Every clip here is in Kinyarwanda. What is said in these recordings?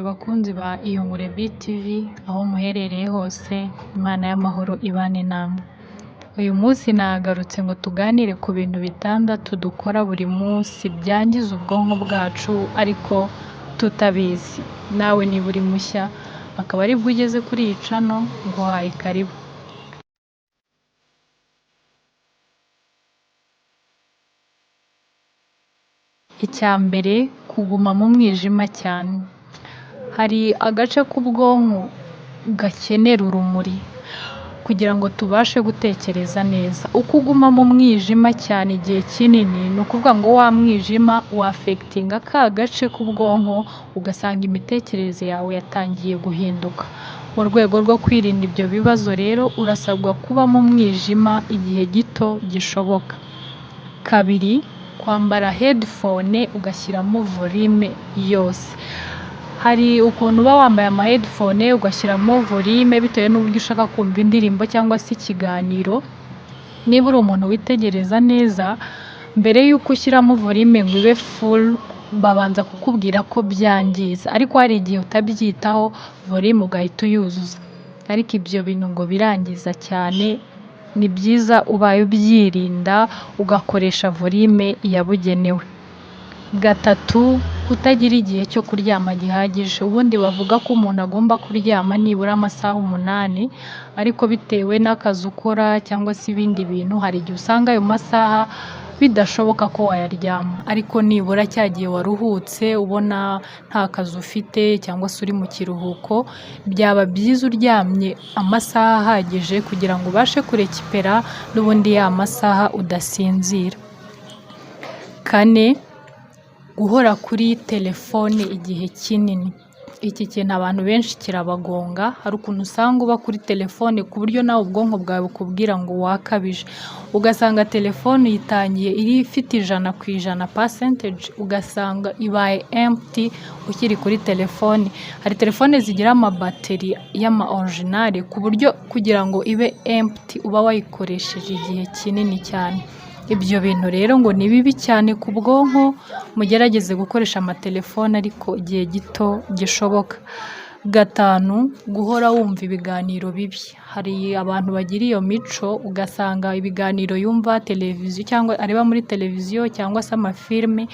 Bakunzi ba Iyungure BTV aho muherereye hose, Imana y'amahoro ibane namwe. Uyu munsi nagarutse ngo tuganire ku bintu bitandatu dukora buri munsi byangiza ubwonko bwacu ariko tutabizi. Nawe niba uri mushya akaba aribwo ugeze kuri iyi channel, nguhaye karibu. Icya mbere, kuguma mu mwijima cyane. Hari agace k'ubwonko gakenera urumuri kugira ngo tubashe gutekereza neza. Uko uguma mu mwijima cyane igihe kinini, ni ukuvuga ngo wa mwijima wafegitinga ka gace k'ubwonko, ugasanga imitekerereze yawe yatangiye guhinduka. Mu rwego rwo kwirinda ibyo bibazo rero, urasabwa kuba mu mwijima igihe gito gishoboka. Kabiri, kwambara headphone ugashyiramo volume yose. Hari ukuntu uba wambaye ama headphone ugashyiramo volume bitewe n'uburyo ushaka kumva indirimbo cyangwa se ikiganiro. Niba uri umuntu witegereza neza, mbere y'uko ushyiramo volume ngo ibe full, babanza kukubwira ko byangiza, ariko hari igihe utabyitaho volume ugahita uyuzuza. Ariko ibyo bintu ngo birangiza cyane, ni byiza ubaye ubyirinda ugakoresha volume yabugenewe. Gatatu, kutagira igihe cyo kuryama gihagije. Ubundi bavuga ko umuntu agomba kuryama nibura amasaha 8, ariko bitewe n'akazi ukora cyangwa se ibindi bintu, hari igihe usanga ayo masaha bidashoboka ko wayaryama. Ariko nibura cya gihe waruhutse ubona nta kazi ufite cyangwa se uri mu kiruhuko, byaba byiza uryamye amasaha ahagije kugira ngo ubashe kurekipera n'ubundi ya masaha udasinzira. Kane, guhora kuri telefone igihe kinini. Iki kintu abantu benshi kirabagonga. Hari ukuntu usanga uba kuri telefone ku buryo nawe ubwonko bwawe bukubwira ngo wakabije, ugasanga telefone uyitangiye iri ifite 100% percentage, ugasanga ibaye empty ukiri kuri telefone. Hari telefone zigira amabateri y'ama original ku buryo kugira ngo ibe empty uba wayikoresheje igihe kinini cyane. Ibyo bintu rero ngo ni bibi cyane ku bwonko. Mugerageze gukoresha amatelefone ariko igihe gito gishoboka. Gatanu, guhora wumva ibiganiro bibi. Hari abantu bagira iyo mico, ugasanga ibiganiro yumva televiziyo cyangwa areba muri televiziyo cyangwa se amafilime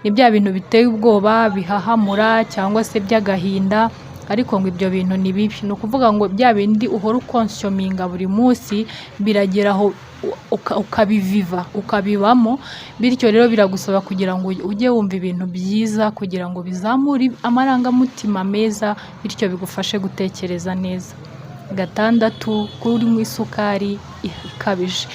ni bya bintu biteye ubwoba, bihahamura cyangwa se by'agahinda, ariko ngo ibyo bintu ni bibi. Ni ukuvuga ngo bya bindi uhora ukonsuminga buri munsi biragera aho ukabiviva, ukabibamo. Bityo rero biragusaba kugira ngo ujye wumva ibintu byiza kugira ngo bizamure amarangamutima meza, bityo bigufashe gutekereza neza. Gatandatu, kunywa isukari ikabije.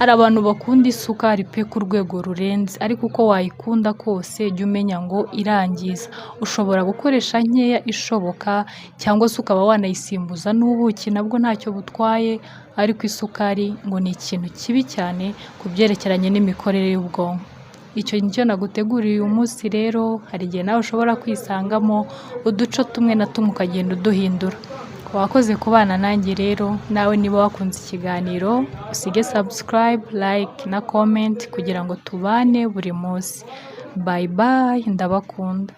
Hari abantu bakunda isukari pe ku rwego rurenze, ariko uko wayikunda kose jya umenya ngo irangiza. Ushobora gukoresha nkeya ishoboka cyangwa se ukaba wanayisimbuza n'ubuki, nabwo ntacyo butwaye, ariko isukari ngo ni ikintu kibi cyane ku byerekeranye n'imikorere y'ubwonko. Icyo nicyo naguteguriye uyu munsi rero. Hari igihe nawe ushobora kwisangamo uduco tumwe na tumwe ukagenda uduhindura. Wakoze kubana nanjye rero. Nawe niba wakunze ikiganiro, usige subscribe, like na comment kugira ngo tubane buri munsi. Bye bye, ndabakunda.